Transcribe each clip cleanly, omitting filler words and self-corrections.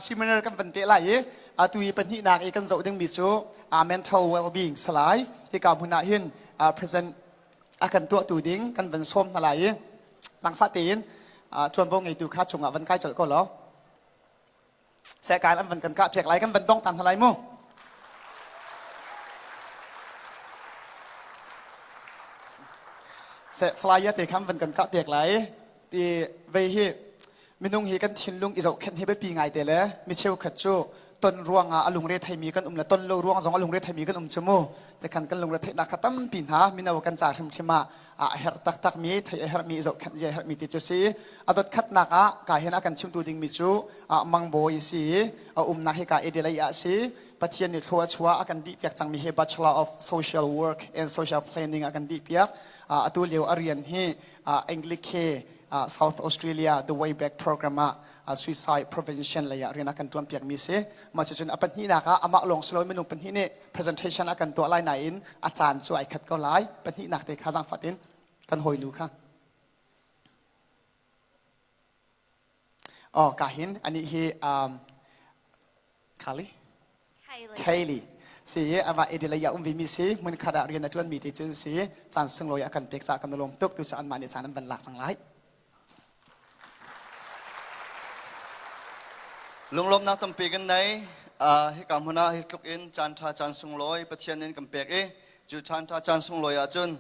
Seminar kan van peh lai i atu i pahnihnak i kan zoh dingmi cu mental well-being salai hika hmun ah hin present a kan tuahtu ding kan van sawm hna lai i zangfah tein ṭuanvo ngeitu kha chungah van kai colh ko law sehkaan an van kan kah piak lai kan van dong tan hna lai mu. Seh flyer te khan van kan kah piak lai ti vei hi minung hi kan thinlung i zohkhenh hi biapi ngai te le mi cheukhat cu ton ruangah a lungre theimi kan um le ton lo ruang zong a lungre theimi kan um cu mu te khan kan lungre theihnak kha tampi hna mino kan ca hrimhrim ah a herh taktak mi theih a herhmi zohkhenh zia herhmi ti cu si a dot khatnak ah ka hin a kan chimtu dingmi cu mangbawi si a umnak hi ka Adelaide ah si Pathian nih thlua chuah a kan dih piak cangmi hi Bachelor of Social Work and Social Planning a kan dih piak atu lio a rian hi Anglicare South Australia The Way Back program ah suicide prevention lei ah rian a kan tuan piak mi si mah cucun a pahnihnak ah amah lawng si lo minung pahnih nih presentation a kan tuah lai nain a caan cu ai khat ko lai pahnihnak te kha zaangfah in kan hawinu kha Oh, ka hin ani hi Kali Kaylee si ama Adelaide ah um ve mi si hmun khat ah rian a tuan mi te cun si caan sunglawi a kan pek ca kan lawm tuk tu cu anmah nih caan an van lak cang lai. Lunglawmnak tampi kan nei. Hika hmun ah hi tluk in caan ṭha caan sunglawi Pathian in kan pek i cu caan ṭha caan sunglawi ahcun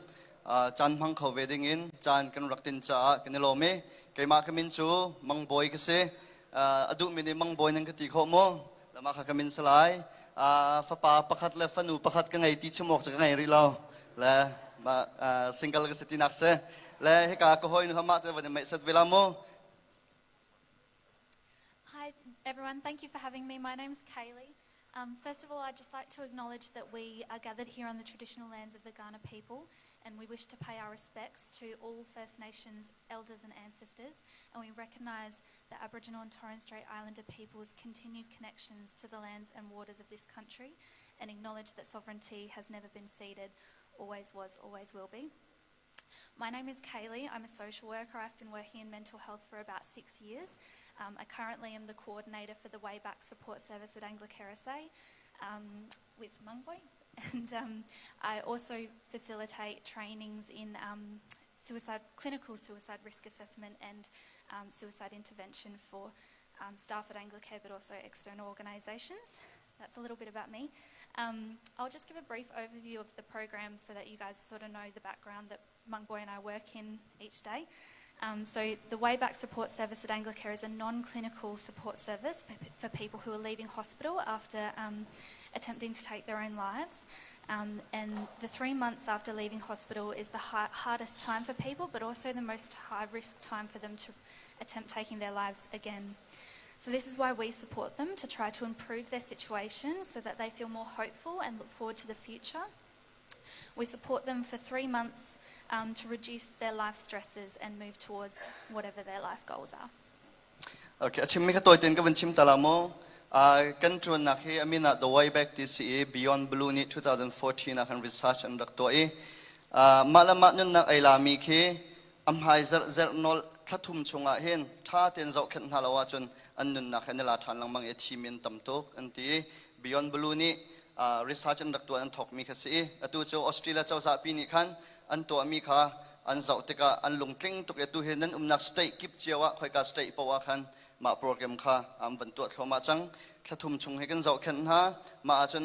caan hmang kho ve ding in caan kan rak tin caah kan i lawm i keimah ka min cu Mang Bawi ka si. A duhmi nih Mang Bawi nan ka ti khawh mu? Lamah kha ka min si lai. Fapa pakhat le fanu pakhat ka ngei ti chim awk cu ka ngei rih lo. Le single ka si tinak si. Le hika ka hawi nu mah te van i meih set ve la mu. Hi everyone, thank you for having me. My name's Kaylee. First of all, I'd just like to acknowledge that we are gathered here on the traditional lands of the Kaurna people and we wish to pay our respects to all First Nations elders and ancestors and we recognise the Aboriginal and Torres Strait Islander people's continued connections to the lands and waters of this country and acknowledge that sovereignty has never been ceded, always was, always will be. My name is Kaylee. I'm a social worker. I've been working in mental health for about 6 years. I currently am the coordinator for the Way Back Support Service at Anglicare SA with Mungboy. And I also facilitate trainings in suicide, clinical suicide risk assessment and suicide intervention for staff at Anglicare, but also external organisations. So that's a little bit about me. I'll just give a brief overview of the program so that you guys sort of know the background that Mungboy and I work in each day. So the Way Back Support Service at Anglicare is a non-clinical support service for people who are leaving hospital after attempting to take their own lives. And the 3 months after leaving hospital is the hardest time for people, but also the most high-risk time for them to attempt taking their lives again. So this is why we support them, to try to improve their situation so that they feel more hopeful and look forward to the future. We support them for 3 months to reduce their life stresses and move towards whatever their life goals are. Okay, a chimmi kha tawi tein ka van chim ta la mu. Kan ṭuannak hi a min ah The Way Back ti si i Beyond Blue nih 2014 ah khan research an rak tuah i mah le mah nunnak ei lami khi a hmai zerh zerh nawl thla thum chungah hin ṭha tein zohkhenh hna lo ahcun an nunnak hi an i la ṭhan lengmang i a thimi an tam tuk an ti i Beyond Blue nih research an rak tuah an thawkmi kha si i atu cu Australia cozah pi nih khan an tuahmi kha an zoh tikah an lungtling tuk i atu hi nan umnak state kip cio ah khoika state poah ah khan mah program kha an van tuah thluahmah cang. Thla thum chung hi kan zohkhenh hna. Mah ahcun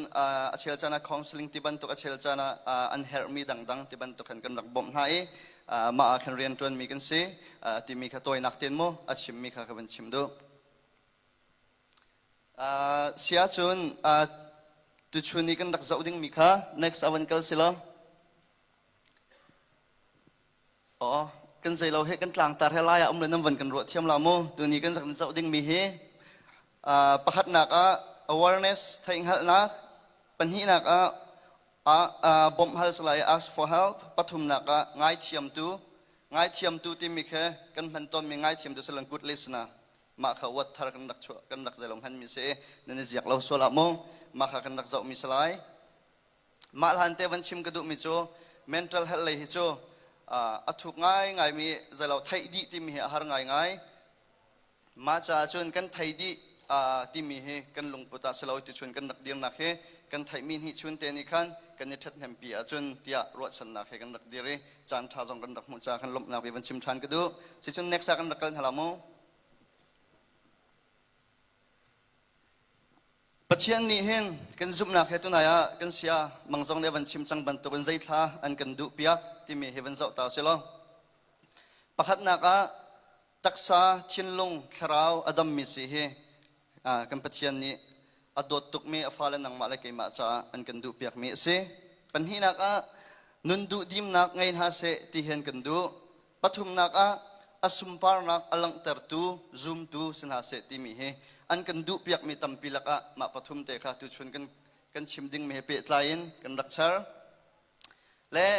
a chel caan ah counseling ti bantuk a chel caan ah an herhmi dangdang ti bantuk khan kan rak bawmh hna i mah ah khan rian ṭuanmi kan si timi kha tawinak tein mu a chimmi kha ka van chim duh. Si ahcun tuchun i kan rak zoh dingmi kha next a van kal si lo. Aw, kan zei lo he kan tlangtar he lai ah um le nan van kan ruah thiam la mu. Tuni kan rak zoh dingmi hi pakhatnak ah awareness theihhngalhnak, pahnihnak ah bawmh hal salai ask for help, pathumnak ah ngaithiamtu, ngaithiamtu timi khi kan hman tawnmi ngaithiamtu silan good listener. Mah kha word thar kan rak chuah kan rak zeilom hmanmi si nan i ziak lo sual ah mu. Mah kha kan rak zohmi salai. Mah hlan te van chim ka duhmi cu mental health lei hi cu a thuk ngaingaimi zeilo theih dih timi hi a har ngaingai. Mah caah cun kan thei dih. timi hi kan lungput ah si lo tuchun kan rak dirnak hi kan theihmi hnih chun te nih khan kan i ṭhathnempi ahcun tiah ruahchannak he kan rak dir i caan ṭha zong kan rak hmuh caah kan lawmhnak bi van chim ṭhan ka duh. Sicun next ah kan rak kal hna la mu. Pathian nih hin kan zumhnak he tunai ah kan sia mang zong nih van chim cang bantukin zeithla an kan duh piak timi hi van zoh ta si law. Pakhatnak ah taksa, thinlung, thlarau a dammi si hi kan Pathian nih a dawt tukmi a fale nangmah le keimah caah an kan duh piakmi a si. Pahnihnak ah nun duh dimnak ngei hna seh ti hi an kan duh. Pathumnak ah a sunparnak a langhtertu zumtu si hna seh timi hi an kan duhpiakmi tampi lakah mah pathum te kha tuchun kan kan chim dingmi he pehtlai in kan rak char. Le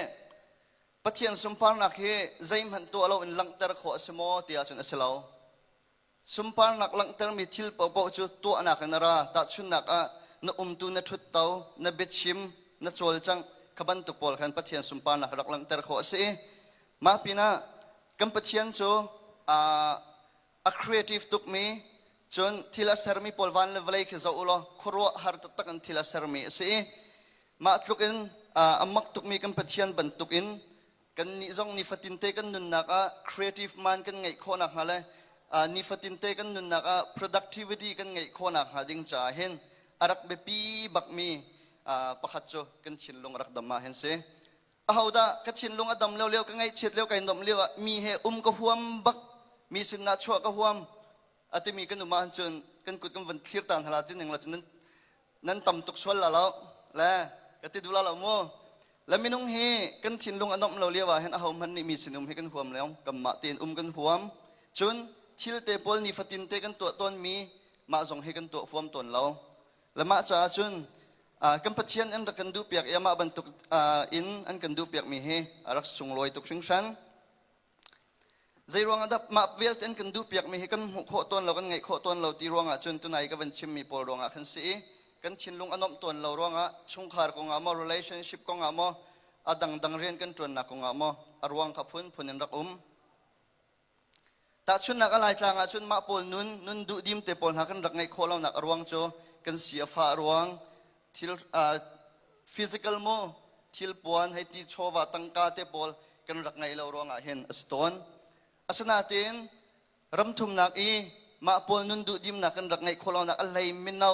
Pathian sunparnak hi zeihmanh tuah lo in langhter khawh a si maw ti ahcun a si lo. Sunparnak langhtermi thil paohpaoh cu tuahnak in a ra. Tahchunhnak ah, na umtu na ṭhutto, na biachim, na cawlcangh, kha bantuk pawl khan Pathian sunparnak rak langhter khawh a si. Mah pinah kan Pathian cu a creative tukmi, cun thil a sermi pawl van le vawlei khi zoh u law khuaruahhar taktak in thil a sermi a si i mah tluk in a mak tukmi kan Pathian bantuk in Kannih zong nifatin te kan nunnak ah creative mind kan ngeih khawh nakhnga le nifatin te kan nunnak ah productivity kan ngeih khawh nakhnga ding caah hin a rak biapi bakmi pakhat cu kan thinlung a rak dam ah hin si. Ahodah ka thinlung a dam lio lio ka ngaihchiat lio kai nuamh lio ah mi he um ka huam bak mi sinah chuah ka huam a timi kan um ahcun kan kut kan van thlir ta hna la ti ning la cun nan tam tuk sual la lo le ka ti duh la lo mu le minung hi kan thinlung a nomh lo lio ah hin aho hmanh nih mi sinum hi kan huam lo kanmah tein um kan huam cun thil te pawl nifatin te kan tuah tawn mi mah zong hi kan tuah huam tawn lo le mah caah cun kan Pathian an rak kan duh piak i amah bantuk in an kan duh piak mi hi a rak sunglawi tuk hringhran. Zeiruang ah dah mah vialte an kan duhpiakmi hi kan hmuh khawh tawn lo, kan ngeih khawh tawn lo ti ruangah cun tunai ka van chimmi pawl ruangah khan si i kan thinlung a nuamh tawn lo ruangah chungkhar kongah maw, relationship kongah maw, a dangdang rian kan ṭuannak kongah maw, a ruang kha phunphun in rak um. Tahchunhnak a Laitlang ah cun mah pawl nun, nun duhdim te pawl hna kan rak ngeih khawh lonak a ruang cu kan si a fah ruang, thil physical mu thil puan hei ti chawva tangka te pawl kan rak ngeih lo ruangah hin a si tawn. Asinain ramthumnak i mah pawl nun duhdimnak kan rak ngeih khawh lonak a hlei mino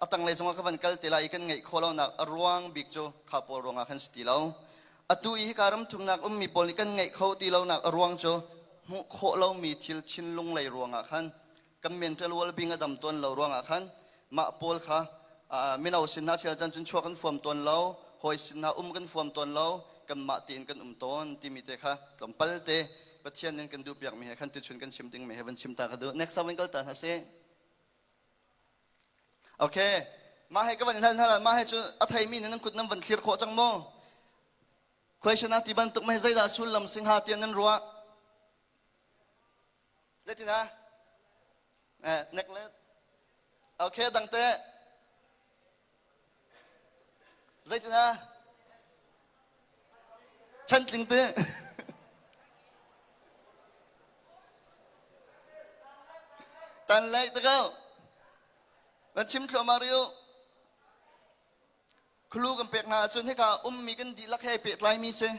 a tanglei zongah ka van kal te lai i kan ngeih khawh lonak a ruang bik cu kha pawl ruangah khan si ti lo. Atu i hika ramthumnak ummi pawl nih kan ngeih kho ti lonak a ruang cu hmuh khawh lomi thil thinlung lei ruangah khan kan mental well-being a dam tawn lo ruangah khan mah pawl kha mino sin hna chial chan cun chuak kan fuam tawn lo hawi sin hna um kan fuam tawn lo kanmah tein kan um tawn timi te kha tlawmpal te Pathian in kan duh piak mi he khan tuchun kan chim ding mi he van chim ta ka duh next time kal ta hna si okay mah he ka van hal hna mah he cu a thei mi nan kut nan van thlir khawh cang mu question ah ti bantuk mah zeidah sullam singha tian nan ruah Zeitin ah? Eh, neklet. Okay, dang te. Zeitin ah? Chantling te. Tan lei te ko. Van chim thluahmah rih u. Khulu kan pek hna ahcun hika ummi kan dihlak he pehtlaimi si.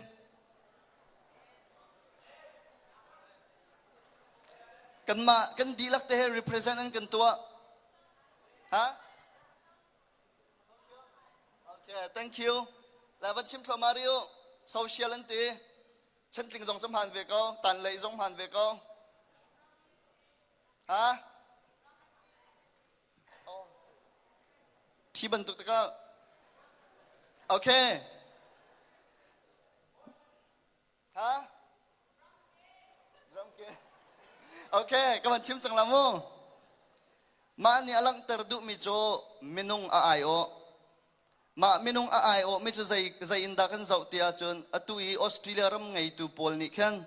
Kanmah kan dihlak te he represent an kan tuah. Ha? Okay, thank you. La van chim thluahmah rih u. Social an ti. Chantling zong cu hmaan ve ko. Tan lei zong hmaan ve ko. Ha? Thi bantuk takah. Okay. Ha? Drum ke. Okay, ka van chim cang la mu. Mah nih a langhter duhmi cu minung a aiawh. Mah minung a aiawhmi cu zei zei in dah kan zoh ti ahcun atu i Australia ram ngeitu pawl nih khan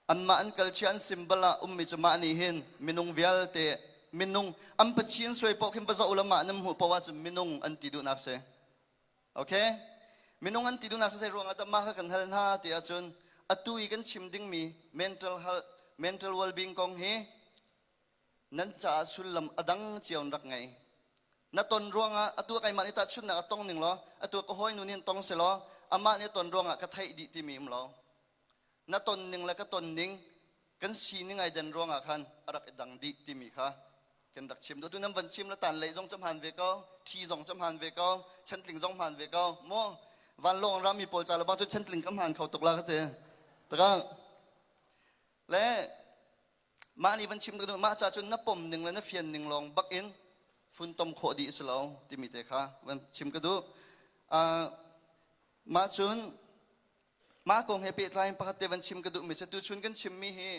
Anmah an kalchia an symbol ah ummi cu mah nih hin minung vialte minung an pathian suai paoh khin va zoh ulaw mah nan hmuh paoh ahcun minung an ti duhnak si. Okay? Minung an ti duhnak si zei ruangah dah mah kha kan hal hna ti ahcun atu i kan chim dingmi mental health mental well-being kong hi. Nan caah sullam a dang cio in rak ngei. Na ton ruangah atu keimah nih tahchunhnak a tong ning law atu ka hawinu nih tong si law amah nih ton ruangah ka theih dih timi um lo. Na ton ning le ka ton ning kan sining ai den ruangah khan a rak i dang dih timi kha kan rak chim. Tu nan van chim le tan lei zong cu hmaan ve ko, thi zong cu hmaan ve ko, chantling zong hmaan ve ko. Mu vanlawng rami pawl ca le bang cu chantling ka hmaan kho tuk la ka ti. Taka le mah nih van chim ka duh mah ca cun na pom ning le na fian ning lawng bak in funtom khawh dih si lo timi te kha van chim ka duh. Mah cun mah kong he pehtlai in pakhat te van chim ka duhmi cu tuchun kan chimmi hi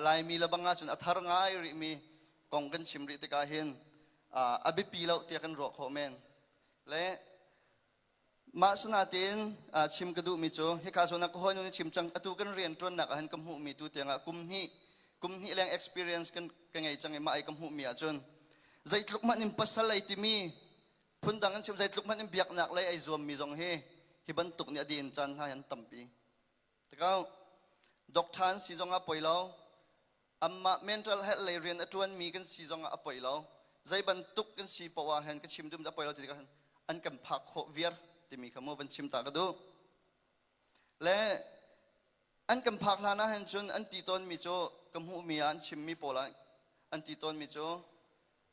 Laimi le bang ahcun a thar ngai rihmi kong kan chim rih tikah hin a biapi lo tiah kan ruah khawh men. Le mah sinain chim ka duhmi cu hika zawn ah ka hawinu nih chim cang atu kan rian ṭuannak ah hin ka hmuhmi tu tiangah kum hnih kum hnih leng experience kan ka ngei cang i mah i ka hmuhmi ahcun zeitluk hmanh in pasal ei timi phundang in chim zeitluk hmanh in biaknak lei ai zuammi zong hi hi bantuk nih a din caan hna hi an tampi. Tikau doctor an si zong ah poi lo Amah mental health lei rian a ṭuanmi kan si zongah a poi lo. Zei bantuk kan si poah ah hin ka chim dum a poi lo ti tikah an kan phak khawh viar timi kha mu van chim ta ka duh. Le an kan phak hlan ah hin cun an ti tawnmi cu ka hmuhmi ah an chimmi pawl ah an ti tawnmi cu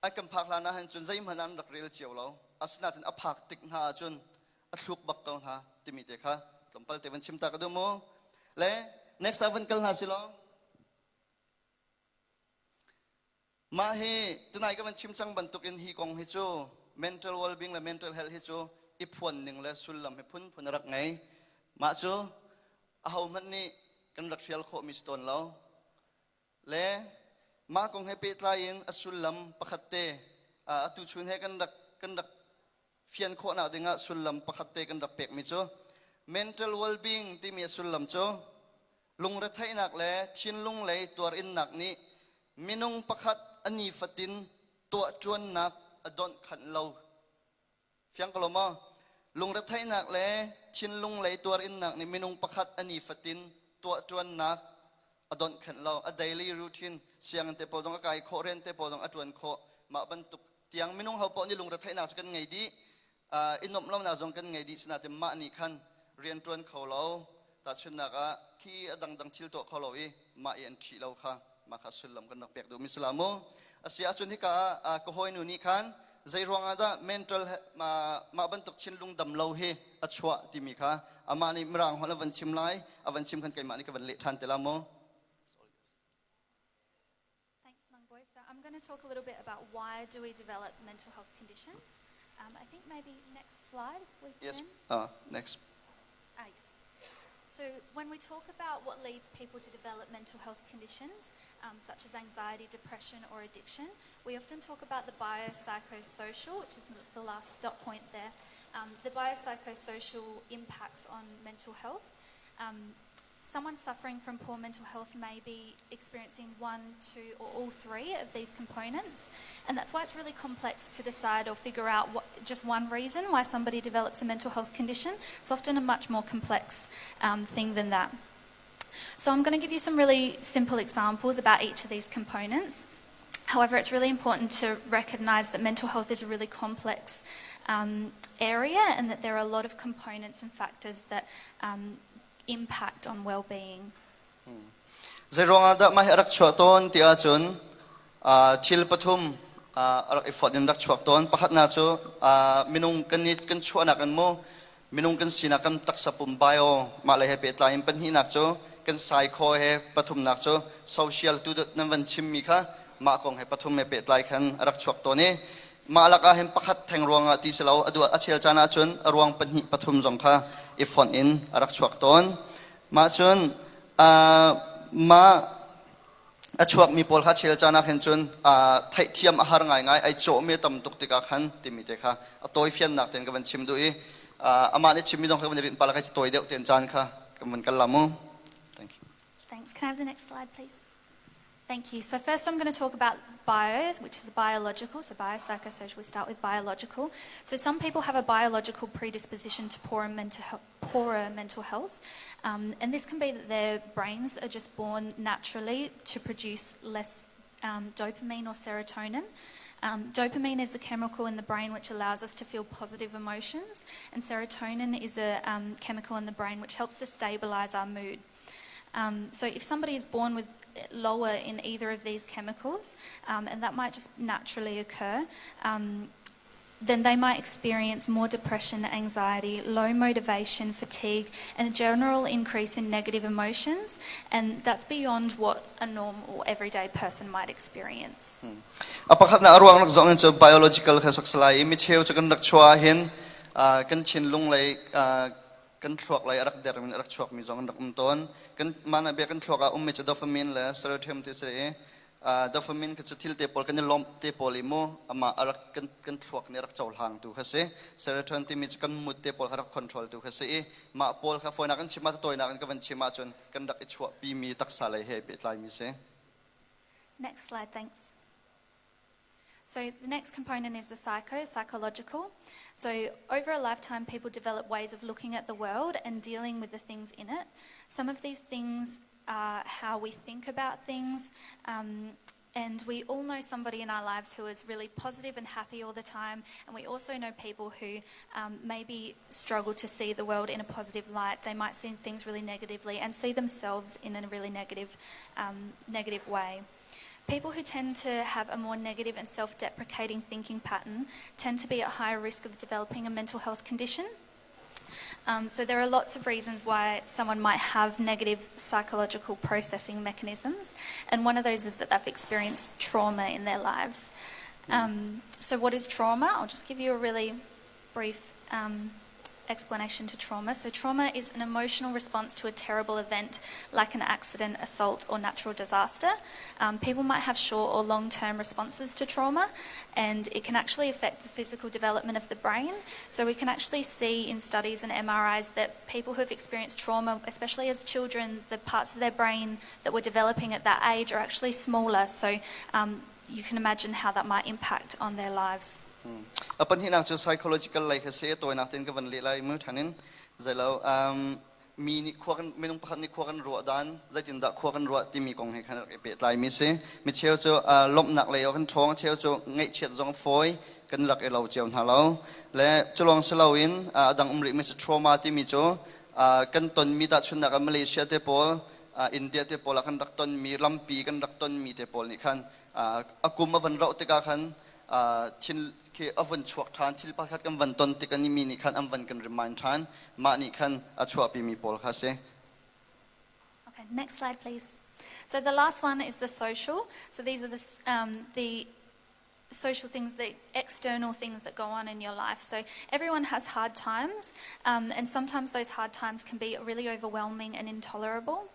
an kan phak hlan ah hin cun zeihmanh an rak rel cio lo. Asinain a phak tik hna ahcun a thluk bak ko hna timi te kha tlawmpal te van chim ta ka duh mu. Le next ah van kal hna si law. Mah hi tunai ka van chim cang bantukin hi kong hi cu mental well-being le mental health hi cu i phuan ning le sullam hi phunphun a rak ngei. Mah cu ahohmanh nih kan rak hrial khawhmi si tawn lo. Le mah kong he pehtlai in a sullam pakhat te atu chun he kan rak fian khawhnak dingah sullam pakhat te kan rak pekmi cu mental well-being timi a sullam cu lungretheihnak le thinlung lei tuarinnak nih minung pakhat a nifatin tuahṭuannak a donh khanh lo. Fiang ko lo maw? Lungretheihnak le thinlung lei tuarinnak nih minung pakhat a nifatin tuahṭuannak a donh khanh lo. A daily routine sianginn te pawl zong a kai khawh, rian te pawl zong a ṭuan khawh. Mah bantuk tiang minung ho paoh nih lungretheihnak cu kan ngei dih. I nuamh lonak zong kan ngei dih sinain mah nih khan rian ṭuan kho lo tahchunhnak ah khi a dangdang thil tuah kho lo i mah i an ṭhih lo kha mah kha sullam kan rak pek duhmi si la mu. A si ahcun hika ah ka hawinu nih khan zei ruangah dah mental mah bantuk thinlung dam lo hi a chuah timi kha amah nih mirang holh a van chim lai a van chim khan keimah nih ka van leh ṭhan te la mu. Thanks, Mangboy. So I'm going to talk a little bit about why do we develop mental health conditions. I think maybe next slide if we can. Yes, next. Ah, yes. So when we talk about what leads people to develop mental health conditions, such as anxiety, depression, or addiction, we often talk about the biopsychosocial, which is the last dot point there, the biopsychosocial impacts on mental health. Someone suffering from poor mental health may be experiencing one, two, or all three of these components. And that's why it's really complex to decide or figure out what, just one reason why somebody develops a mental health condition. It's often a much more complex thing than that. So I'm going to give you some really simple examples about each of these components. However, it's really important to recognise that mental health is a really complex area and that there are a lot of components and factors that impact on well-being. Zei ruangah dah mah hi a rak chuah tawn ti ahcun thil pathum a rak i fonh in rak chuak tawn. Pakhatnak cu minung kan i kan chuahnak in mu minung kan sinak kan taksa pum bio mah le he pehtlai in pahnihnak cu kan psycho he pathumnak cu social tu nan van chimmi kha mah kong he pathum he pehtlai khan a rak chuak tawn i mah lakah hin pakhat theng ruangah ti si lo a duah a chel caan ahcun a ruang pahnih pathum zong kha i fonh in a rak chuak tawn. Mah cun mah a chuakmi pawl kha chel caan ah khin cun theihthiam a har ngaingai ai cawhmi a tam tuk tikah khan timi te kha a tawi fiannak tein ka van chim duh i amah nih chimmi zong kha ka van i rinh pah lai tawi deuh tein caan kha kan van kal la mu. Thank you. Thanks. Can I have the next slide, please? Thank you. So first I'm going to talk about bio, which is biological, so biopsychosocial. We start with biological. So some people have a biological predisposition to poorer mental health. And this can be that their brains are just born naturally to produce less dopamine or serotonin. Dopamine is a chemical in the brain which allows us to feel positive emotions, and serotonin is a chemical in the brain which helps to stabilize our mood. So if somebody is born with lower in either of these chemicals, and that might just naturally occur, then they might experience more depression, anxiety, low motivation, fatigue, and a general increase in negative emotions. And that's beyond what a normal everyday person might experience. A pakhat na aruang rak zong in cu biological kha saksalai i mi cheu cu kan rak chuah hin kan thinlung lei kan thluak lei a rak der in a rak chuak mi zong an rak um tawn. Kan mana bia kan thluak ah ummi cu dopamine le serotonin ti si i dopamine kha cu thil te pawl kan i lawmh te pawl i mu amah a rak kan kan thluak nih a rak cohlang tu kha si. Serotonin timi cu kan mood te pawl kha rak control tu kha si i mah pawl kha fawinak in chim ah tawinak in ka van chim ahcun kan rak i chuahpi mi taksa lei he pehtlai mi si. Next slide, thanks. So the next component is the psychological. So over a lifetime, people develop ways of looking at the world and dealing with the things in it. Some of these things are how we think about things. And we all know somebody in our lives who is really positive and happy all the time. And we also know people who maybe struggle to see the world in a positive light. They might see things really negatively and see themselves in a really negative way. People who tend to have a more negative and self-deprecating thinking pattern tend to be at higher risk of developing a mental health condition. So there are lots of reasons why someone might have negative psychological processing mechanisms, and one of those is that they've experienced trauma in their lives. So what is trauma? I'll just give you a really brief explanation to trauma. So trauma is an emotional response to a terrible event like an accident, assault or natural disaster. People might have short or long-term responses to trauma, and it can actually affect the physical development of the brain. So we can actually see in studies and MRIs that people who have experienced trauma, especially as children, the parts of their brain that were developing at that age are actually smaller. So you can imagine how that might impact on their lives. A pahnihnak cu psychological lei kha si. Tawinak tein ka van leh lai mu ṭhan in zeilo mi nih khua kan minung pakhat nih khua kan ruah dan zeitindah khua kan ruah timi kong he khan rak i pehtlai mi si. Mi cheu cu lawmhnak lei ah kan ṭhawng, cheu cu ngaihchiat zong fawi kan rak i lo cio hna lo. Le culawng si loin a dang um rih mi cu trauma timi cu kan tonmi, tahchunhnak ah Malaysia te pawl, India te pawl ah kan rak tonmi, lampi kan rak tonmi te pawl nih khan a kum a van rauh tikah khan thil khi a vun chuak ṭhan. Thil pakhat kan van ton tik mi nih khan an van kan remind ṭhan, mah nih khan a chuahpi mi pawl kha si. Okay, next slide, please. So the last one is the social. So these are the social things, the external things that go on in your life. So everyone has hard times, and sometimes those hard times can be really overwhelming and intolerable.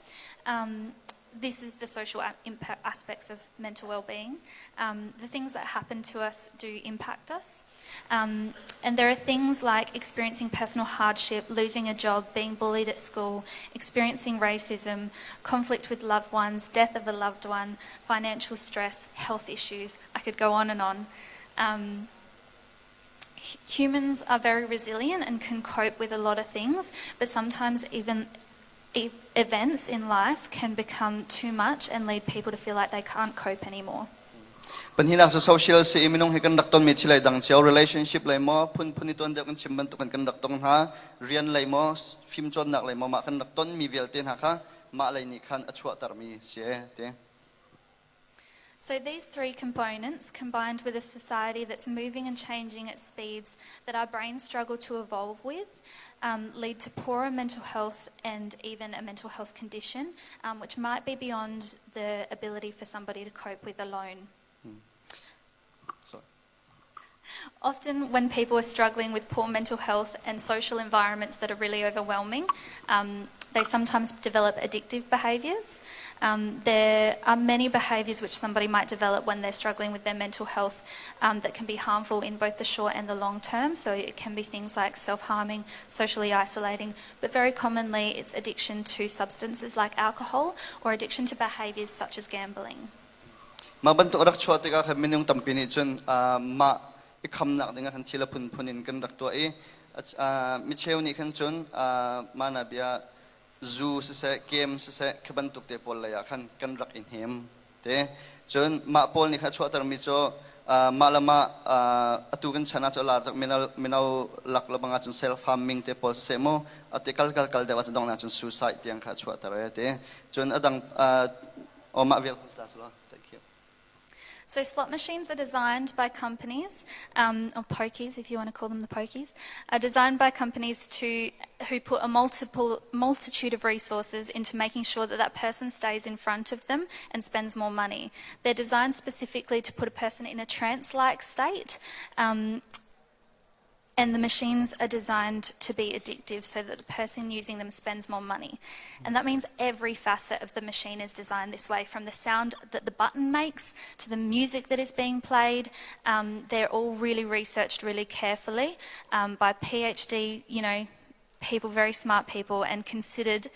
This is the social impact aspects of mental well-being. The things that happen to us do impact us. And there are things like experiencing personal hardship, losing a job, being bullied at school, experiencing racism, conflict with loved ones, death of a loved one, financial stress, health issues. I could go on and on. Humans are very resilient and can cope with a lot of things, but sometimes even events in life can become too much and lead people to feel like they can't cope anymore. Panhinak cu social si i minung hi kan rak tonmi thil dang cio, relationship lei maw, phun phun i tuan deuh kan chim bantuk kan rak tong hna, rian lei maw, fim cawnnak lei maw, mah kan rak tonmi vialte hna kha mah lei nih khan a chuahtermi si e ti. So these three components, combined with a society that's moving and changing at speeds that our brains struggle to evolve with, lead to poorer mental health and even a mental health condition, which might be beyond the ability for somebody to cope with alone. Sorry. Often, when people are struggling with poor mental health and social environments that are really overwhelming, they sometimes develop addictive behaviours. There are many behaviours which somebody might develop when they're struggling with their mental health that can be harmful in both the short and the long term. So, it can be things like self harming, socially isolating, but very commonly it's addiction to substances like alcohol or addiction to behaviours such as gambling. Mah bantuk rak chuah tikah khan minung tampi nih cun mah i khamnak ding ah khan thil a phunphun in kan rak tuah i micheu nih khan cun mana bia zu siseh, game siseh, khi bantuk te pawl lei ah khan kan rak i hnem. Te cun mah pawl nih kha chuahtermi cu mah le mah atu kan chan ah cu lar tak mino mino lak le bang ah cun self harming te pawl siseh mu ate kal kal kal deuh ah cun dongnak cun suicide tiang kha chuahter e te cun adang o mah vial thank you. So slot machines are designed by companies, or pokies if you want to call them the pokies, are designed by companies to who put a multiple multitude of resources into making sure that that person stays in front of them and spends more money. They're designed specifically to put a person in a trance-like state. And the machines are designed to be addictive so that the person using them spends more money. And that means every facet of the machine is designed this way, from the sound that the button makes to the music that is being played. They're all really researched really carefully by PhD people, very smart people, and considered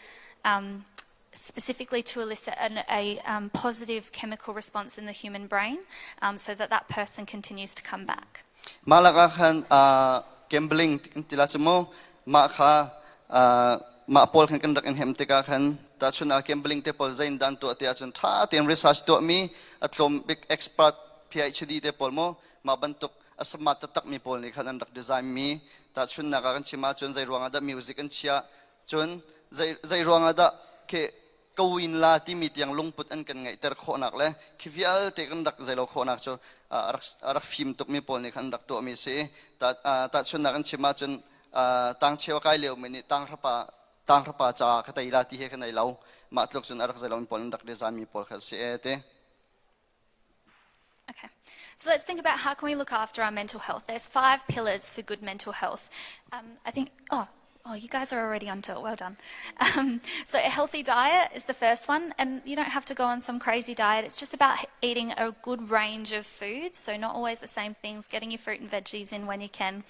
specifically to elicit a positive chemical response in the human brain so that that person continues to come back. Mah lakah khan gambling ti la cu mu mah kha mah pawl khan kan rak in hem tikah khan tahchun ah gambling te pawl zein dan tuah ti ahcun ṭha tein research tuahmi a tlawm bik expert PhD te pawl mu mah bantuk a smart taktak mi pawl nih khan an rak design mi. Tahchunnak ah kan chim ahcun zei ruangah dah music an chiah, cun zei zei ruangah dah khi kawin la timi tiang lungput an kan ngeihter khawhnak le khi vialte kan rak zeilo khawhnak cu rak rak fim tukmi pawl nih khan rak tuahmi si. Tahchunnak an chim ahcun tang cheu kai lio mi nih tang hrapa ca ka tei la ti he kan ei lo, mah tluk cun a rak zeilo mi pawl an rak design mi pawl kha si e te. Okay, so let's think about how can we look after our mental health. There's five pillars for good mental health. I think, oh, you guys are already onto it. Well done. So a healthy diet is the first one, and you don't have to go on some crazy diet. It's just about eating a good range of foods, so not always the same things, getting your fruit and veggies in when you can.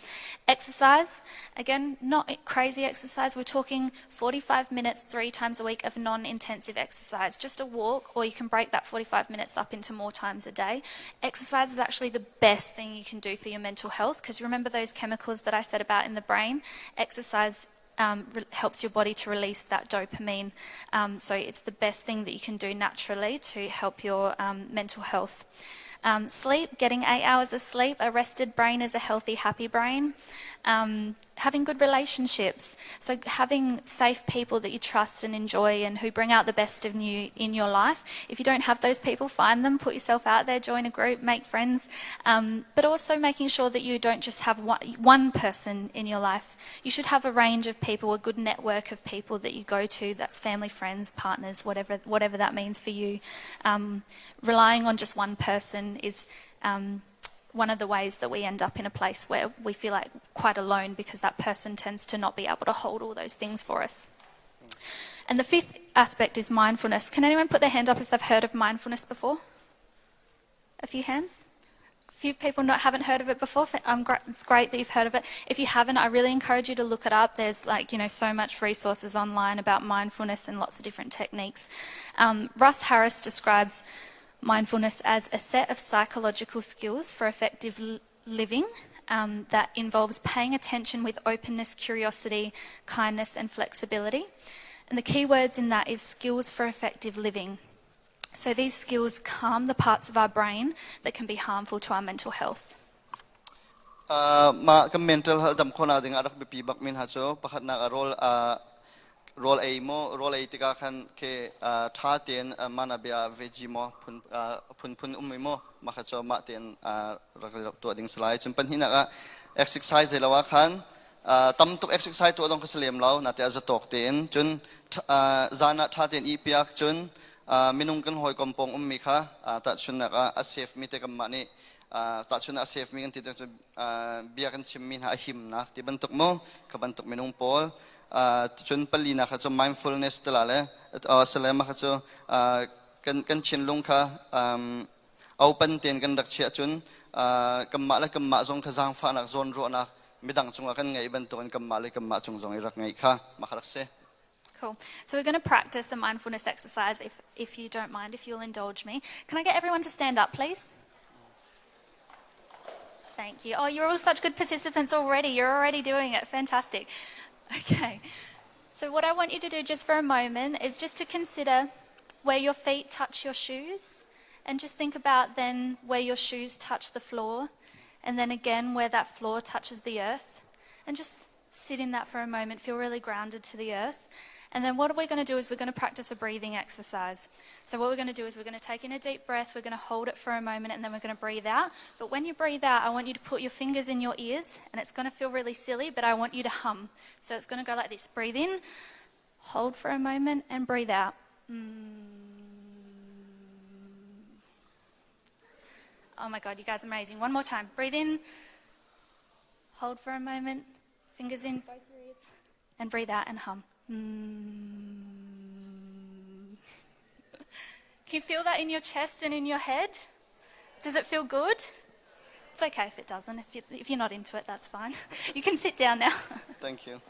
Exercise, again, not crazy exercise. We're talking 45 minutes three times a week of non-intensive exercise, just a walk, or you can break that 45 minutes up into more times a day. Exercise is actually the best thing you can do for your mental health, because remember those chemicals that I said about in the brain? Exercise helps your body to release that dopamine. So it's the best thing that you can do naturally to help your mental health. Sleep, getting 8 hours of sleep. A rested brain is a healthy, happy brain. Having good relationships. So having safe people that you trust and enjoy and who bring out the best of you in your life. If you don't have those people, find them, put yourself out there, join a group, make friends. But also making sure that you don't just have one person in your life. You should have a range of people, a good network of people that you go to. That's family, friends, partners, whatever that means for you. Relying on just one person is one of the ways that we end up in a place where we feel like quite alone, because that person tends to not be able to hold all those things for us. And the fifth aspect is mindfulness. Can anyone put their hand up if they've heard of mindfulness before? A few hands? A few people not haven't heard of it before. It's great that you've heard of it. If you haven't, I really encourage you to look it up. There's like so much resources online about mindfulness and lots of different techniques. Russ Harris describes mindfulness as a set of psychological skills for effective living that involves paying attention with openness, curiosity, kindness, and flexibility. And the key words in that is skills for effective living. So these skills calm the parts of our brain that can be harmful to our mental health. Mah kan mental health dam khawhnak ding ah rak biapi bak min ha cu pakhatnak ah rawl rawl ei mo rawl ei tikah khan ke tha tein mana bia veggie mo phun phun phun um mo mah kha cu mah tein rak tuah ding salai. Cun pahnihnak ah exercise zei lo ah khan tam tuk exercise tuah dong kha si lem lo na te zatawk tein, cun zan ah tha tein i piak, cun minung kan hawikom pawng ummi kha tahchunnak ah a safe mi te kan mah nih tahchun a safe mi kan ti cu bia kan chimmi hna a himnak ti bantuk mu kha bantuk minung pawl. Cun pali nak kha cu mindfulness tala le salema kha cu kan kan thinlung kha open tein kan rak chiah, cun kanmah le kanmah zong kha zaangfahnak, zawnruahnak midang cungah kan ngeih bantukin kanmah le kanmah cung zong i rak ngeih kha mah kha rak si. Cool. So we're going to practice a mindfulness exercise if you don't mind, if you'll indulge me. Can I get everyone to stand up, please? Thank you. Oh, you're all such good participants already. You're already doing it. Fantastic. Okay. So, what I want you to do just for a moment is just to consider where your feet touch your shoes. And just think about then where your shoes touch the floor, and then again where that floor touches the earth. And just sit in that for a moment, feel really grounded to the earth. And then what we're going to do is we're going to practice a breathing exercise. So what we're going to do is we're going to take in a deep breath, we're going to hold it for a moment, and then we're going to breathe out. But when you breathe out, I want you to put your fingers in your ears, and it's going to feel really silly, but I want you to hum. So it's going to go like this. Breathe in, hold for a moment, and breathe out. Mm. Oh my God, you guys are amazing. One more time. Breathe in, hold for a moment, fingers in both your ears, and breathe out and hum. Mm. Can you feel that in your chest and in your head? Does it feel good? It's okay if it doesn't. If, you, if you're not into it, that's fine. You can sit down now. Thank you.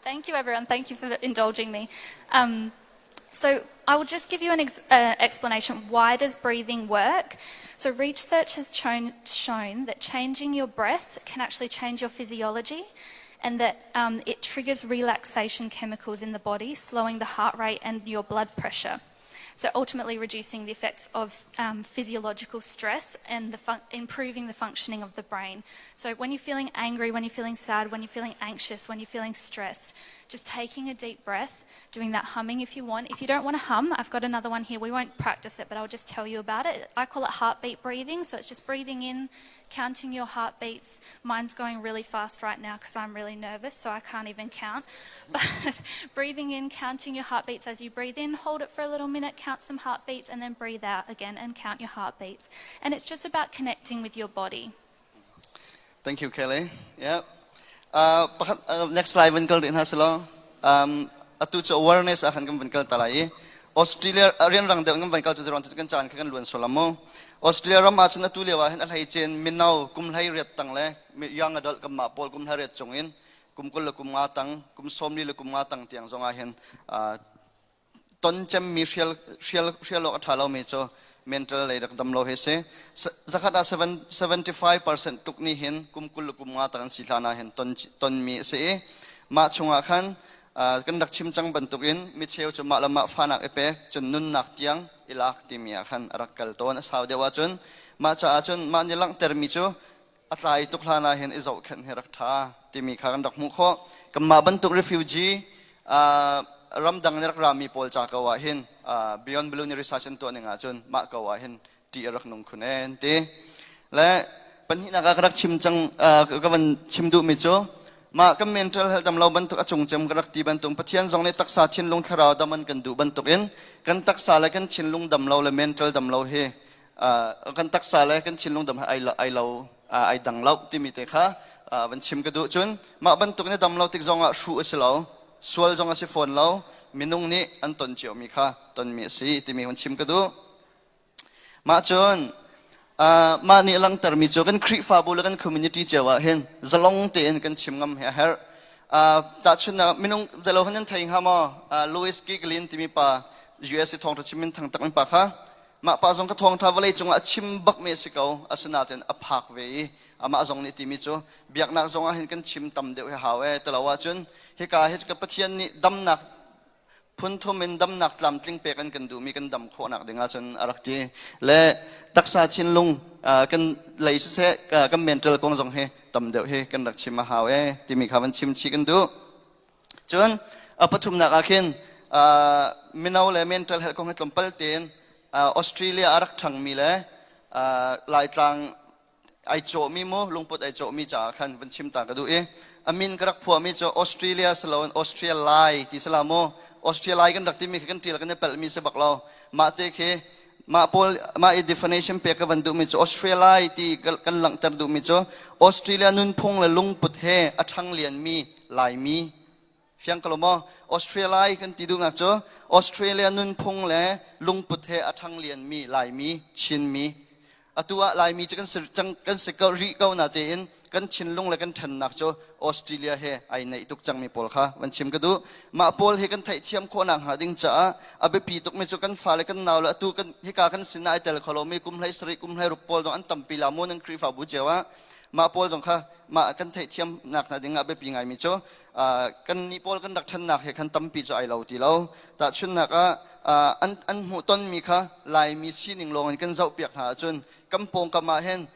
Thank you, everyone. Thank you for indulging me. So I will just give you an explanation. Why does breathing work? So research has shown that changing your breath can actually change your physiology, and that it triggers relaxation chemicals in the body, slowing the heart rate and your blood pressure. So ultimately reducing the effects of physiological stress and improving the functioning of the brain. So when you're feeling angry, when you're feeling sad, when you're feeling anxious, when you're feeling stressed, just taking a deep breath, doing that humming if you want. If you don't want to hum, I've got another one here. We won't practice it, but I'll just tell you about it. I call it heartbeat breathing. So it's just breathing in, counting your heartbeats. Mine's going really fast right now because I'm really nervous, so I can't even count. But breathing in, counting your heartbeats as you breathe in, hold it for a little minute, count some heartbeats, and then breathe out again and count your heartbeats. And it's just about connecting with your body. Thank you, Kelly. Yeah. Pakhat, next slide van kal rih hna selaw. Atu cu awareness ah khan kan van kal ta lai i Australia rianrang deuh kan van kal cu zeruang cu kan caan kha kan luan sual mu. Australia ram ah cun atu lio ah hin a hlei cen mino kum 18 tang le young adult kan mah pawl kum 18 cung in kum 20 le kum 50 tang kum 40 le kum 50 tang tiang zong ah hin ton cemmi hrial hrial hrial awk a ṭha lomi cu mental lei rak dam lo hi si. Zakhat ah 75% tuk nih hin kum 20 le kum 50 tang an si hlan ah hin ton tonmi a si i mah chungah khan kan rak chim cang bantukin micheu cu mah le mah fanak i pek cun nunnak tiang i lak timi ah khan a rak kal tawn. A sau deuh ahcun mah caah cun mah nih langhtermi cu a tlai tuk hlan ah hin i zohkhenh hi rak ṭha timi kha kan rak hmuh khawh. Kanmah bantuk refugee ramdang nih rak rami pawl ca ko ah hin Beyond Blue nih research an tuah ning ahcun mah ko ah hin ṭih a rak nung khun ee an ti. Le pahnihnak ah ka rak chim cang, ka van chim duhmi cu mah kan mental health dam lo bantuk a cung cem ka rak ti bantuk Pathian zong nih taksa thinlung thlarau dam an kan duh bantuk in kan taksa le kan thinlung dam lo le mental dam lo hi kan taksa le kan thinlung dam ai ai lo ai dang lo timi te kha van chim ka duh. Cun mah bantuk nih dam lo tik zong ah hruh a si lo, sual zong a si fawn lo, minung nih an ton ciomi kha tonmi a si timi van chim ka duh. Mah cun mah nih langhtermi cu kan Khrihfabu le kan community cio ah hin zalong tein kan chim ngam hi a herh. Tahchunhnak, minung zalo han nan thei hnga maw? Louis Giglin timi pa, US i thawngtha chim min thang tak mi pa kha. Mah pa zong ka thawngṭha vawlei cungah a chim bakmi a si ko. Asinain a phak ve i amah zong nih timi cu biaknak zong ah hin kan chim tam deuh hi hau ee tilo ahcun hika hi ka Pathian nih damnak phun thum in damnak tlamtling pek an kan duhmi kan dam khawhnak ding ahcun a rak ti le taksa thinlung kan lei siseh kan mental kong zong hi tam deuh hi kan rak chim a hau ee timi kha van chim chih kan duh. Cun a pathumnak ah khin mino le mental health kong hi tlawmpal tein Australia a rak ṭhangmi le Laitlang ai cawhmi mu lungput ai cawhmi caah khan van chim ta ka duh i a min ka rak phuahmi cu Australia siloin Austria Lai ti sila mu. Austria Lai kan rak timi khi kan ṭial kan i palhmi si bak lo. Mah te khi mah pawl mah i definition pek ka van duhmi cu Australia Lai ti kan langhter duhmi cu Australia nunphung le lungput he a ṭhang lianmi Laimi. Fiang ko lo maw? Australia Lai kan ti duhnak cu Australia nunphung le lungput he a ṭhang lianmi Laimi, Chinmi. Atu ah Laimi cu kan si cang, kan si ko rih ko na tein kan thinlung le kan ṭhannak cu Australia he ai naih tuk cangmi pawl kha van chim ka duh. Mah pawl hi kan theihthiam khawhnak hnga ding caah a biapi tukmi cu kan fale kan nau le atu kan hika kan sinah ai tel kho lomi kum 17 kum 16 pawl zong an tampi la mu nan Khrihfabu cio ah. Mah pawl zong kha mah kan theihthiamnak hna ding ah biapi ngaimi cu Kan nih pawl kan rak ṭhannak he khan tampi cu ai lo ti lo. Tahchunhnak ah an hmuhtonmi kha Laimi sining lawng in kan zohpiak hna ahcun kan pawngkam ah hin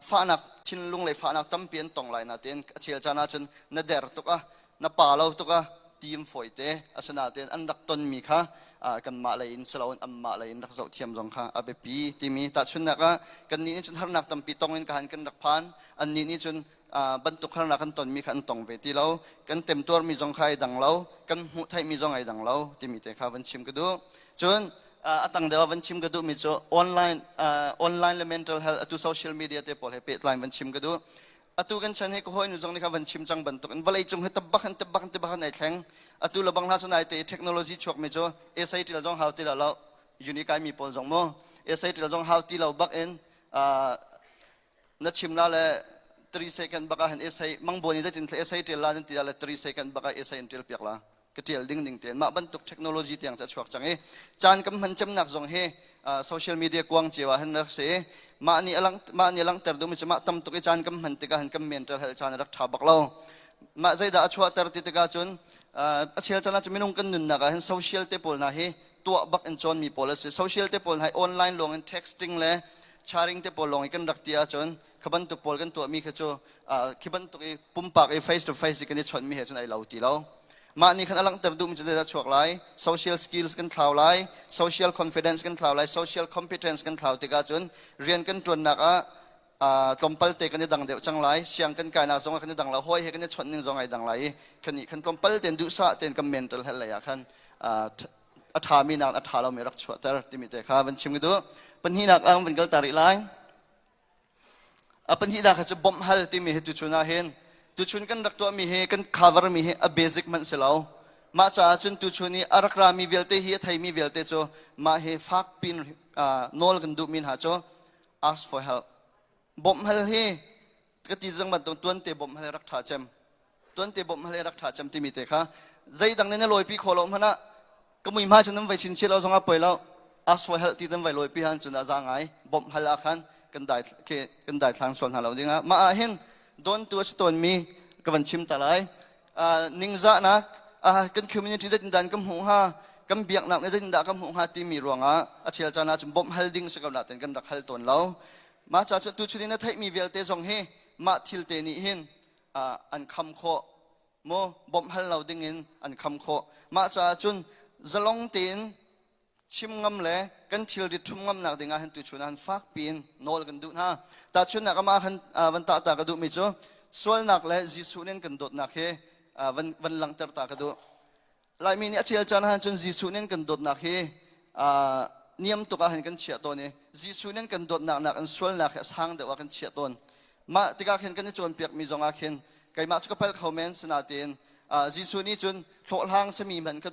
fahnak thinlung le fahnak tampi an tong lai natein a chel caan ahcun na der tuk ah na pa lo tuk ah tim fawite. Asinain an rak tonmi kha kanmah lei in siloin anmah lei in rak zoh thiam zong kha a biapi timi. Tahchunhnak ah, kannih nih cun harnak tampi tong in ka han kan rak phan, annih nih cun bantuk harnak kan tonmi kha an tong ve ti lo. Kan temtuarmi zong kha ai dang lo, kan hmuh theihmi zong ai dang lo timi te kha van chim ka duh. Cun a tang deuh ah van chim ka duhmi cu online le mental health, atu social media te pawl he pehtlai van chim ka duh. Atu kan chan hi ka hawi nu zong nih kha van chim cang bantuk in vawlei cung hi tabbak in tabbak in tabbak in ai thleng. Atu le bang hla cun ai te technology chuak mi cu essay til zong hau ti lo lo, uni kai mi pawl zong mu essay til zong hau ti lo bak in na chim la le 3 second bak ah hin essay mangbuan in zeitin essay ṭial la nan ti la le 3 second bak ah essay in ṭial piak la, ka ṭial ding ding tein. Mah bantuk technology tiang cu a chuak cang i caan kan hman cemnak zong hi social media kuang cio ah hin rak si. Mah nih a langhter duhmi cu mah tam tuk i caan kan hman tikah hin kan mental health caan a rak ṭha bak lo. Mah zeidah a chuahter ti tikah cun, a chel caan ah cun minung kan nunnak ah hin social te pawl hna hi tuah bak in cawnmi pawl a si. Social te pawl hna hi online lawng in texting le sharing te pawl lawng i kan rak ti ahcun, kha bantuk pawl kan tuahmi kha cu khi bantuk i pumpak i face to face i kan i chawnhmi he cun ai lo ti lo. Mah nih khan a langhter duhmi cu zeidah chuak lai? Social skills kan thlau lai, social confidence kan thlau lai. Social competence kan thlau tikah cun rian kan ṭuannak ah tlawmpal te kan i dang deuh cang lai, siang kan kainak zong ah kan i dang lo, hawi he kan i chawnh ning zong ai dang lai i kan nih khan tlawmpal tein duhsah tein kan mental health lei ah khan a ṭhami nak a ṭha lomi rak chuahter timi te kha van chim ka duh. Pahnihnak ah van kal ta rih lai. A pahnihnak cu bawmh hal timi hi tuchun ah hin tuchun kan rak tuahmi hi, kan cover mi hi a basic hmanh si lo. Mah caah cun tuchun i a rak rami vialte hi, a theimi vialte cu mah hi fak pin nawl kan duhmi hna cu ask for help, bawmh hal hi ka ti zang bantuk tuante bawmh hal rak ṭha cem, tuante bawmh hal rak ṭha cem timi te kha. Zeidang nih na lawipi khawh lo hmanh ah, ka mui hma cun nan vai chin lo zong ah poi lo, ask for help ti nan vai lawipi han cun a za ngai. Bawmh hal ah khan kan dai kan dai thlang sual hna lo ding ah mah ah hin don tu a si tawn mi ka van chim ta lai. Ningzahnak, kan community zeitindah kan hmuh hnga, kan biaknak nih zeitindah kan hmuh hnga timi ruangah a chel caan ah cun bawmh hal ding si ko nain kan rak hal tawn lo. Mah ca cu tuchun in na theihmi vialte zong hi mah thil te nih hin an kham khawh mu, bawmh hal lo ding in an kham khawh. Mah caah cun zalong tein chim ngam le kan thilri ṭhum ngamnak ding ah hin tuchun ah hin fak piin nawl kan duh hna. Tahchunhnak amah khan van tah ta ka duhmi cu sualnak le Jesuh nih kan dawtnak hi van langhter ta ka duh. Laimi nih a chel caan ah cun Jesuh nih kan dawtnak hi niam tuk ah hin kan chiah tawn i Jesuh nih kan dawtnak nak in sualnak hi a sang deuh ah kan chiah tawn. Mah tikah khin kan i cawnpiakmi zong ah khin keimah cu ka palh kho men, sinain Jesuh nih cun hlawhhlang sami hmanh kha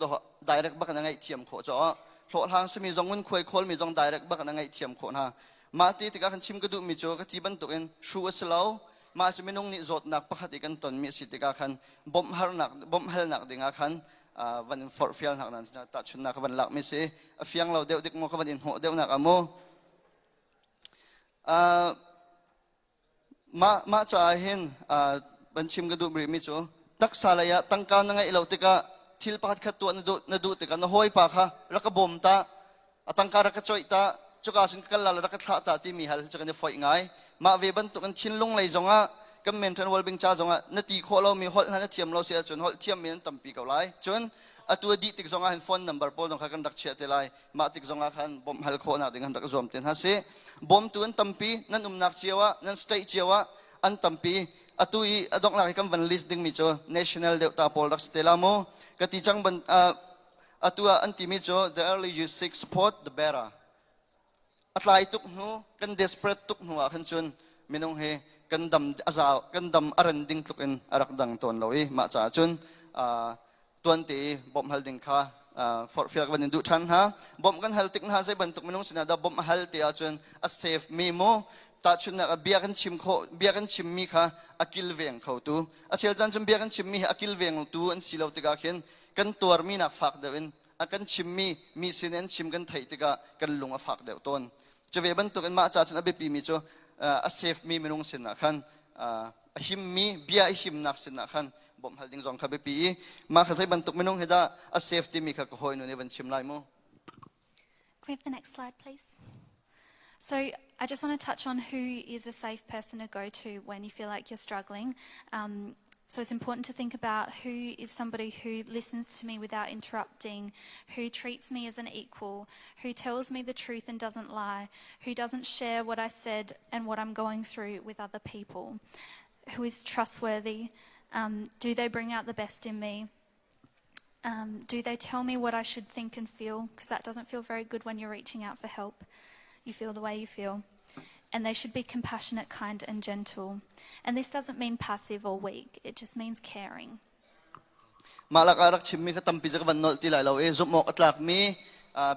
direct bak in a ngaihthiam khawh caah hlawhhlang sami zong, ngunkhuai khawlmi zong direct bak in a ngaihthiam khawh hna. Mah ti tikah kan chim ka duhmi cu ka ti bantukin hruh a si lo. Mah cu minung nih zawtnak pakhat i kan tonmi a si tikah khan bawmh harnak, bawmh halnak dingah khan van in forhfial hnak nan tahchunnak ka van lakmi si. A fiang lo deuh dik maw, ka van in hnawh deuhnak ah mu. Mah caah hin van chim ka duh rihmi cu taksa lei ah tangka na ngeih lo tikah, thil pakhat khat tuah na duh tikah na hawipa kha rak ka bawm ta, a tangka rak ka coih ta, cuka sin ka kal la rak ka thlah ta timi hal cu kan i foih ngai. Mah ve bantuk in thinlung lei zongah, kan mental well-being ca zongah na ti khawh lomi, holh hna na thiam lo si ahcun holh thiammi an tampi ko lai. Cun atu a dih tik zongah hin phone number pawl zong kha kan rak chiah te lai. Mah tik zongah khan bawmh hal khawhnak ding han rak zuam te hna si. Bawmtu an tampi, nan umnak cio ah, nan state cio ah an tampi. Atu i a donghnak i kan van list dingmi cu national deuh ta pawl rak si te la mu. Ka ti cang ban atu ah an timi cu the early you seek support, the better. A tlai tuk hnu, kan desperate tuk hnu ah khan cun minung hi kan dam a zau, kan dam a ran ding tluk in a rak dang tawn lo i mah caah cun tuante i bawmh hal ding kha forhfial kan in duh ṭhan hna. Bawmh kan hal tik hna, zei bantuk minung sinah dah bawmh hal ti ahcun a safe mi mu, tahchunhnak ah bia kan chim khawh, bia kan chimmi kha a kilveng kho tu. A chel caan cun bia kan chimmi hi a kilveng tu an si lo tikah khin kan tuarmi nak fak deuh in a kan chimmi mi sin an chim kan theih tikah kan lung a fak deuh tawn. Cu ve bantuk in mah ca cun a biapi mi cu a safe mi minung sinah khan, a himmi, bia i himnak sinah khan. Bawmh hal ding zong kha biapi i mah kha zei bantuk minung hi dah a safe timi kha ka hawi nu nih van chim lai mu. Can we have the next slide, please? So I just want to touch on who is a safe person to go to when you feel like you're struggling. So it's important to think about who is somebody who listens to me without interrupting, who treats me as an equal, who tells me the truth and doesn't lie, who doesn't share what I said and what I'm going through with other people, who is trustworthy. Do they bring out the best in me? Do they tell me what I should think and feel? Because that doesn't feel very good when you're reaching out for help. You feel the way you feel. And they should be compassionate, kind, and gentle. And this doesn't mean passive or weak, it just means caring. Mah lakah rak chimmi kha tampi cu ka van nolh ti lai lo i zumh awk a tlakmi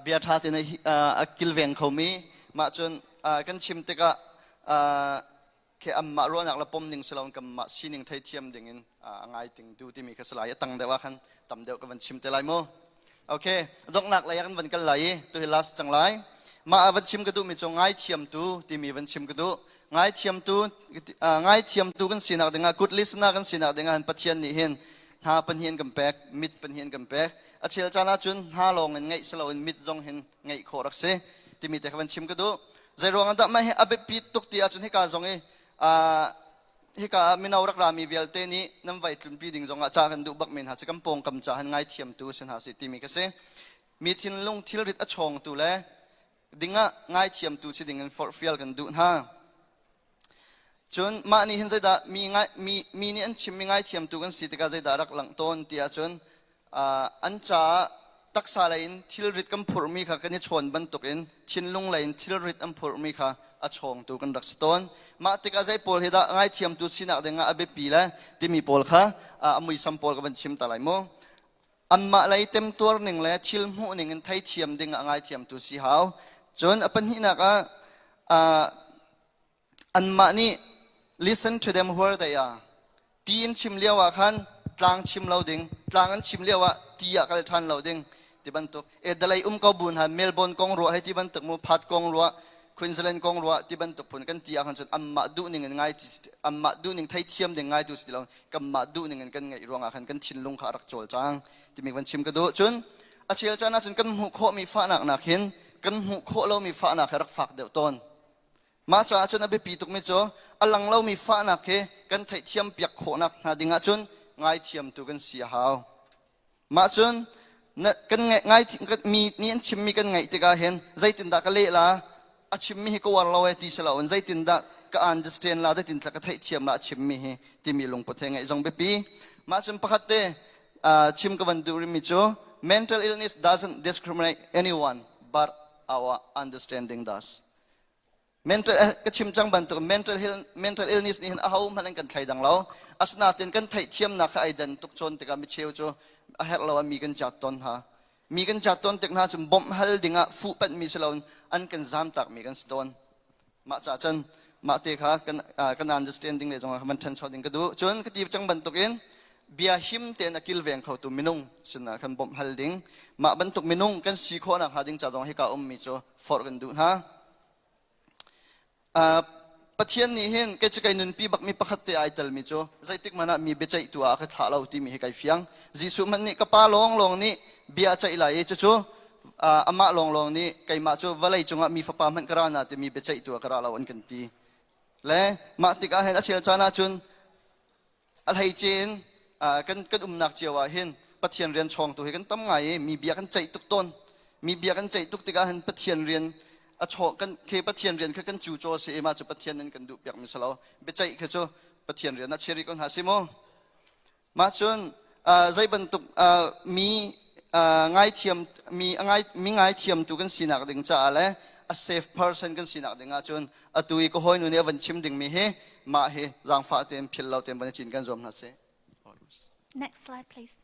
bia ṭha tein a kilveng khomi mah cun kan chim tikah khi anmah ruahnak le pom ning si loin kanmah sining theithiam ding in a ngai ting tu timi kha si lai a tang deuh ah khan tam deuh ka van chim te lai mu. Okay, donghnak lei ah kan van kal lai i tu hi last cang lai. Mah ah van chim ka duhmi cu ngaithiamtu timi van chim ka duh. Ngaithiamtu ngaithiamtu kan sinak dingah good listener kan sinak dingah hin Pathian nih hin hna pahnih an kan pek, mit pahnih an kan pek. A chel caan ahcun hna lawng in ngaih si loin mit zong hin ngaih khawh rak si timi te kha van chim ka duh. Zei ruang ah dah mah hi a biapit tuk ti ahcun hika zong i hika ah mino rak rami vialte nih nan vai tlunpi ding zongah ca kan duh bak men hna cu kan pawngkam ca han ngaithiamtu si hna si timi ka si. Mi thinlung thilrit a chawngtu le dingah ngaithiamtu si ding in forhfial kan duh hna. Cun mah nih hin zeidah mi, ngai, mi, mi nih an chimmi ngaithiamtu kan si tikah zeidah rak langh tawn ti ahcun an caah taksa lei in thilrit kan phurhmi kha kan i chawn bantukin thinlung lei in thilrit an phurhmi kha a chawngtu kan rak si tawn. Mah tikah zei pawl hi dah ngaithiamtu sinak dingah a biapi le timi pawl kha a muisam pawl ka van chim ta lai mu. Anmah lei temtuar ning le thil hmuh ning in theithiam ding ah ngaithiamtu si hau. Cun a pahnihnak ah anmah nih listen to them where they are ti in chim lio ah khan tlang chim lo ding, tlang an chim lio ah ti ah kal ṭhan lo ding ti bantuk. E dalei um ko bu hna Melbourne kong ruah hei ti bantuk mu Perth kong ruah Queensland kong ruah ti bantuk phun kan ti ah khan cun anmah duh ning in ngai anmah duh ning theithiam ding ngai tu si ti lo kanmah duh ning in kan ngaih ruangah khan kan thinlung kha a rak cawl cang timi van chim ka duh. Cun a chel caan ah cun kan hmuh khawhmi fahnak nak hin kan hmuh khawh lomi fahnak he rak fak deuh tawn. Mah caah cun a biapi tukmi cu a lang lomi fahnak hi kan theihthiam piak khawhnak hna ding ahcun ngaithiamtu kan si a hau. Mah cun na, kan ngaih, ngai, mi nih an chimmi kan ngaih tikah hin zeitindah ka leh la, a chimmi hi ka uar lo e ti si loin zeitindah ka understand la, zeitindah ka theihthiam la a chimmi hi timi lungput he ngaih zong biapi. Mah cun pakhat te chim ka van duh rihmi cu mental illness doesn't discriminate anyone but our understanding does. Mental ka chim cang bantuk mental health, mental illness nih hin aho hmanh an kan thleidang lo. Asinain kan theihthiamnak kha ai dan tuk cawn tikah micheu cu a herh lo ah mi kan cat tawn hna. Mi kan cat tawn tik hna cun bawmh hal dingah fuh panhmi si loin an kan zamtak mi kan si tawn. Mah ca cun mah te kha kan kan understanding le zong van ṭhancho ding ka duh. Cun ka ti cang bantukin bia him tein a kilveng khotu minung sinah khan bawmh hal ding. Mah bantuk minung kan si khawhnak hnga ding ca zong hika ummi cu forh kan duh hna. Pathian nih hin kei cu kai nunpi bakmi pakhat te ai telmi cu zeitik hmanh ah mi biaceihtu ah a ka thlah lo timi hi kai fiang. Jesuh hmanh nih ka pa lawnglawng nih bia a ceih lai i cucu amah lawnglawng nih keimah cu vawlei cungah mi fapa hmanh ka ra na timi biaceihtu ah ka ra lo an kan ti. Le mah tikah hin a chel caan ahcun a hleice in kan umnak cio ah hin Pathian rian chawngtu hi kan tam ngai i mi bia kan ceih tuk tawn. Mi bia kan ceih tuk tikah hin Pathian rian a chaw kan khi Pathian rian kha kan cu caw si i mah cu Pathian in kan duh piak mi si lo. Biaceih kha cu Pathian rian ah chia rih ko hna si mu. Mah cun zei bantuk mi ngaithiam mi ngai mi ngaithiamtu kan sinak ding caah le a safe person kan sinak ding ahcun atu i ka hawinu nih a van chim dingmi hi mah hi zaangfah tein philh lo tein van i cin kan zuam hna sih. Next slide, please.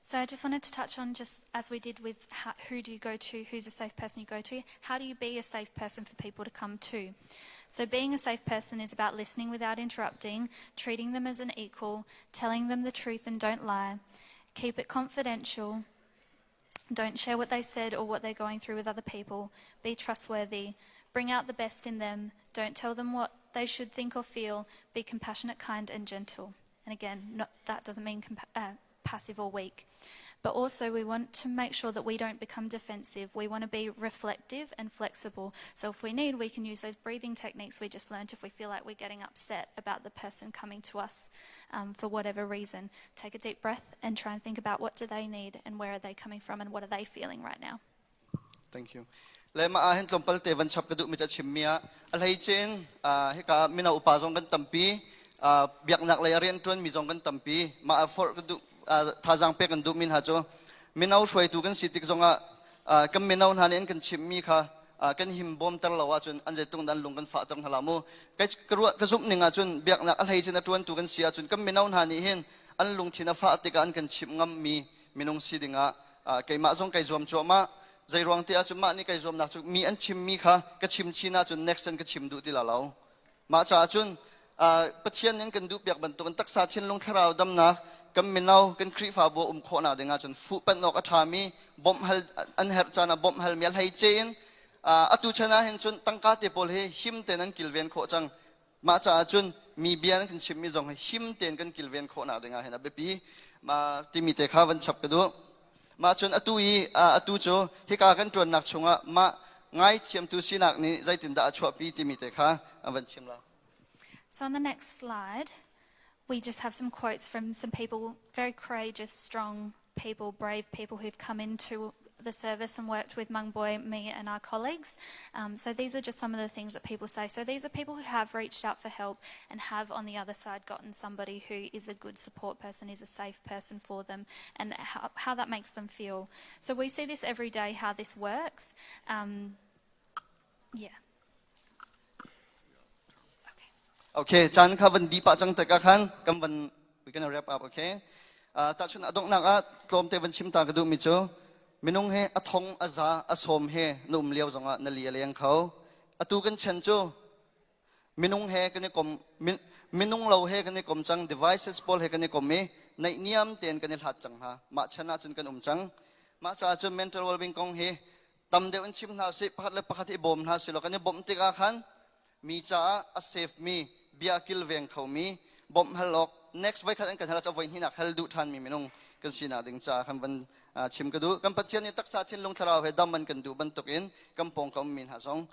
So I just wanted to touch on just as we did with how, who do you go to, who's a safe person you go to, how do you be a safe person for people to come to? So being a safe person is about listening without interrupting, treating them as an equal, telling them the truth and don't lie, keep it confidential, don't share what they said or what they're going through with other people, be trustworthy, bring out the best in them, don't tell them what they should think or feel, be compassionate, kind, and gentle. And again, not, that doesn't mean passive or weak. But also, we want to make sure that we don't become defensive. We want to be reflective and flexible. So, if we need, we can use those breathing techniques we just learned if we feel like we're getting upset about the person coming to us for whatever reason. Take a deep breath and try and think about what do they need and where are they coming from and what are they feeling right now. Thank you. Le ma ah hin tlawmpal te van chap ka duh mi ca chim mi ah a hlei chin hika mino upa zong kan tampi, biaknak lei a rian tuan mi zong kan tampi. Ma a forh ka duh, thazaang pek kan duh mi hna cu mino hruaitu kan si tik zongah kan mino hna nih an kan chimh mi kha kan him bawm ter lo ahcun an zeitung dan lung kan fah ter hna la mu. Ka ruah ka zumh ning ahcun biaknak a hlei chin a tuantu kan si ahcun kan mino hna nih hin an lungthin a fah tikah an kan chimh ngam mi minung si dingah keimah zong kai zuam cuahmah. Zei ruang ti ahcun mah nih kai zuamnak cu mi an chimmi kha ka chim chin ahcun next an ka chim duh ti la lo. Mah caah cun Pathian nih kan duh piak bantukin taksa thinlung thlarau damnak kan mino kan Khrihfabu um khawhnak ding ahcun fuhpanh awk a ṭhami, bawmh hal an herh caan ah bawmh halmi, a hleice in atu chan ah hin cun tangka te pawl hi him tein an kilven khawh cang. Mah caah cun mi bia nan kan chimmi zong hi him tein kan kilven khawhnak ding ah hin a biapi ma timi te kha van chap ka duh. Mah cun atu i atu cu hika kan ṭuannak chungah mah ngaithiamtu sinak nih zeitindah a chuahpi timi te kha an van chim la. So on the next slide, we just have some quotes from some people, very courageous, strong people, brave people who've come into the service and worked with Mung Boy, me, and our colleagues. So these are just some of the things that people say. So these are people who have reached out for help and have on the other side gotten somebody who is a good support person, is a safe person for them, and how that makes them feel. So we see this every day, how this works. Yeah. Okay. Okay, caan kha van di pah cang tikah khan kan van we gonna wrap up, okay? Tahchun a donghnak ah tlawmte van chim ta ka duhmi cu minung he a thong a za a sawm he na um lio zongah na li a leng kho. Atu kan chan cu minung he kan i kom, minung lo he kan i kom cang, devices pawl he kan i kom i naihniam tein kan i hlat cang hna. Mah chan ah cun kan um cang. Mah caah cun mental well-being kong hi tam deuh in chim hna sih, pakhat le pakhat i bawm hna sih law kan i bawmh tikah khan mi caah a safe mi, bia kilveng khomi, bawmh hal awk next voikhat an kan hal ah voi hnihnak hal duh ṭhan mi minung kan sinak ding caah kan van chim ka duh. Kan Pathian nih taksa thinlung thlarau he dam an kan duh bantukin kan pawng ka ummi hna zong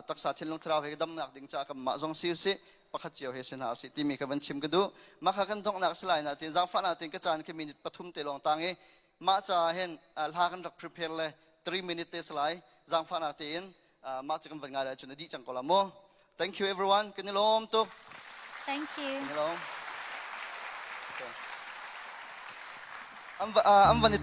taksa thinlung thlarau he damnak ding caah kanmah zong si usih, pakhat cio he si hna usih timi ka van chim ka duh. Mah kha kan donghnak si lai na tin zaangfahnak tin ka caan khi minute 3 te lawng tang i mah caah hin hla kan rak prepare le 3 minute te si lai. Zaangfahnak tein mah cu kan van ngai lai cun a dih cang ko la mu. Thank you everyone, kan i lawm tuk. Thank you. Kan i lawm. Okay. An van i.